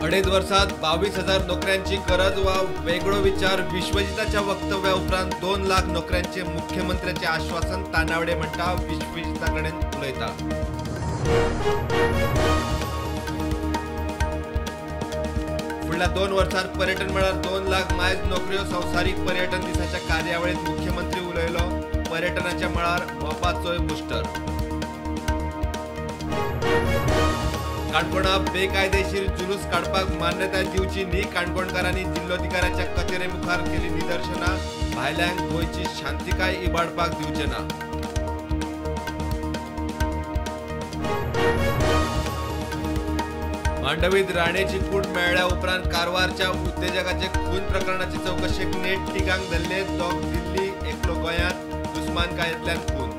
अडेज वर्सात 22,000 नोकऱ्यांची गरज वा वेगळो विचार विश्वजिताच्या वक्तव्या उपरांत 2 लाख नोकऱ्यांचे मुख्यमंत्र्याचे आश्वासन तानावडे म्हणटा विश्वजिता कडेन उलयता। फुडल्या 2 वर्सात पर्यटन मळार 2 लाख मायज नोकऱ्यो संवसारीक पर्यटन दिसाच्या कार्यावळीत मुख्यमंत्री उलयलो। पर्यटनाच्या मळार मोपाचोय बुस्टर। काणकोणा बेकायदेशीर जुलूस काडपाक मान्यताय दिवची न्ही काणकोणकारांनी जिल्लोधिकाऱ्याच्या कचेरे मुखार केली निदर्शनां। भायल्यांक गोंयची शांतिकाय इबाडपाक दिवचे ना। मांडवीत राणेची कूड मेळ्ळ्या उपरांत कारवारच्या उद्देजकाचे खून प्रकरणाची चवकशेक नेट तिगांक धरले। दोग दिल्ली, एकलो गोंयांत, दुस्मानकायेंतल्यान खून।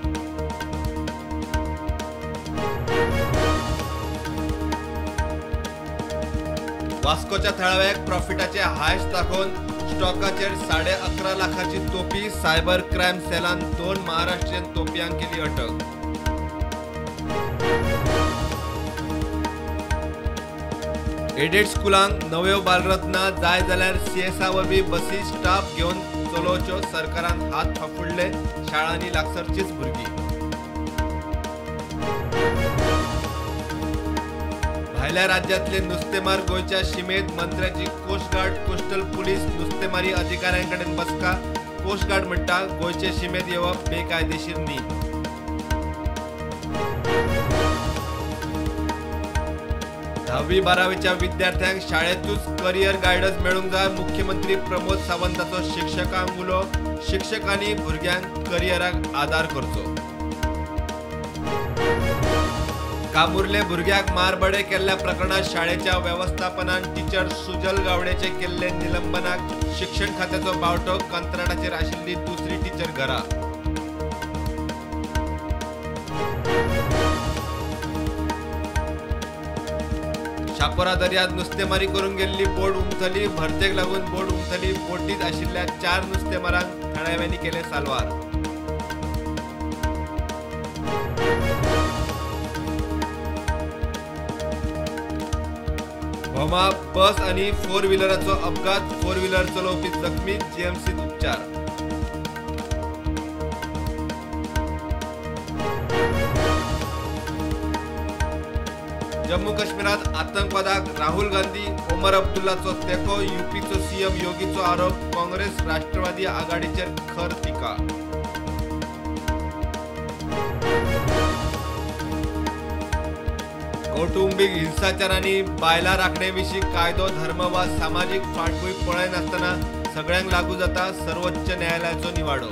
वास्कोच्या थळाव्याक प्रॉफिटाचे हायस दाखोवन स्टॉकाचेर 11.5 लाखाची तोपी। सायबर क्रायम सेलान 2 महाराष्ट्रीयन तोपयांक केली अटक। एडेड स्कुलांक नव्यो बालरत्ना जाय जाल्यार सीएसआ वरवीं बसी स्टाफ घेवन चलोवच्यो सरकारान हात फाफुडले। शाळांनी लागसरचीच भुरगीं। भायल्या राज्यांतले नुस्तेमार गोंयच्या शिमेत मंत्र्याची कोस्ट गार्ड कोस्टल पुलीस नुस्तेमारी अधिकाऱ्यांकडेन बसका। कोस्ट गार्ड म्हणटा गोंयचे शिमेत येवप बेकायदेशीर न्ही। धावी बारावीच्या विद्यार्थ्यांक शाळेतूच करियर गायडन्स मेळूंक जाय। मुख्यमंत्री प्रमोद सावंताचो शिक्षकांक उलो। शिक्षकांनी भुरग्यांक करियराक आदार करचो। कामुर्ले भुरग्याक मारबडे केल्ल्या प्रकरणात शाळेच्या वेवस्थापनान टीचर सुजल गावडेचे केल्ले निलंबनाक शिक्षण खात्याचो बावटो। कंत्राटाचेर आशिल्ली दुसरी टीचर घरा। शापोरा दर्यात नुस्तेमारी करूंक गेल्ली बोट उमथली। भरतेक लागून बोट उमथली। बोटीत आशिल्ल्या 4 नुस्तेमारांक थळाव्यांनी केले साल्वार। भोमा बस आणि 4 व्हीलराचो अपघात। 4 व्हीलर चलोवपी जखमी, जीएमसीत उपचार। जम्मू काश्मीरात आतंकवादाक राहुल गांधी, ओमर अब्दुल्लाचो तेंको। यूपीचो सीएम योगीचो आरोप। काँग्रेस राष्ट्रवादी आघाडीचेर खर टीका। कौटुंबीक हिंसाचार आनी बायलां राखणे विशीं कायदो धर्म वा सामाजीक फाटभूंय पळयनासतना सगळ्यांक लागू जाता। सर्वोच्च न्यायालयाचो निवाडो।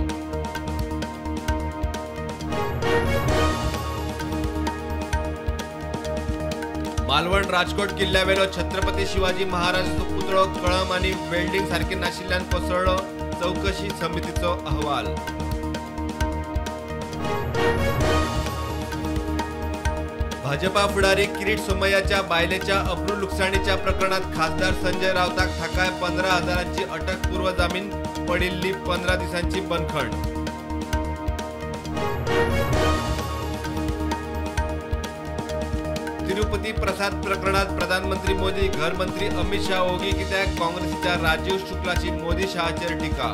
मालवण राजकोट किल्ल्यावेलो छत्रपती शिवाजी महाराजाचो पुतळो कळम आनी वेल्डिंग सारके नाशिल्ल्यान कोसळ्ळो। चवकशी समितीचो अहवाल। भाजपा फुडारी किरीट सोमय्याच्या बायलेच्या अब्रू लुकसाणीच्या प्रकरणात खासदार संजय राऊताक थाकाय। 15,000 अटकपूर्व जामीन, पडिल्ली 15 दिसांची बंदखण। तिरुपती प्रसाद प्रकरणात प्रधानमंत्री मोदी, घरमंत्री अमित शाह ओगी कित्याक? काँग्रेसीच्या राजीव शुक्लाची मोदी शहाचेर टीका।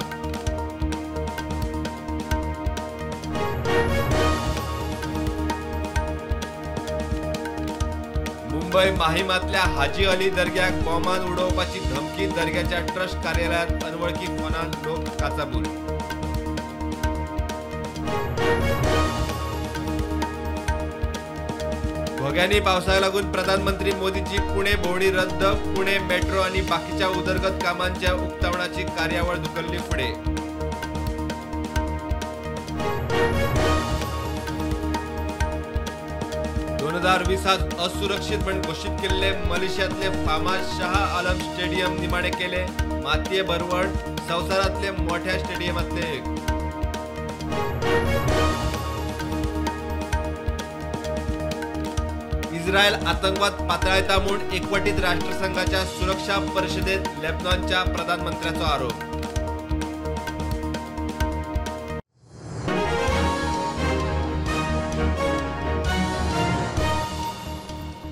मुंबय माहिमातल्या हाजी अली दर्ग्याक बॉमान उडोवपाची धमकी। दर्ग्याच्या ट्रस्ट कार्यालयात अनवळखी फोनान लोक काचाबूल। घोग्यांनी पावसाक लागून प्रधानमंत्री मोदीची पुणे भोंवडी रद्द। पुणे मेट्रो आणि बाकीच्या उदरगत कामांच्या उक्तावणाची कार्यावळ धुकल्ली फुडें। 2020 असुरक्षित म्हण घोशीत केल्ले मलेशियांतले फामाद शाह आलम स्टेडियम निमाणे केले मातये भरवण। संवसारांतले मोठ्या स्टेडियमांतले एक। इस्रायल आतंकवाद पातळायता म्हूण एकवटीत राष्ट्रसंघाच्या सुरक्षा परिषदेत लेबनॉनच्या प्रधानमंत्र्याचो आरोप।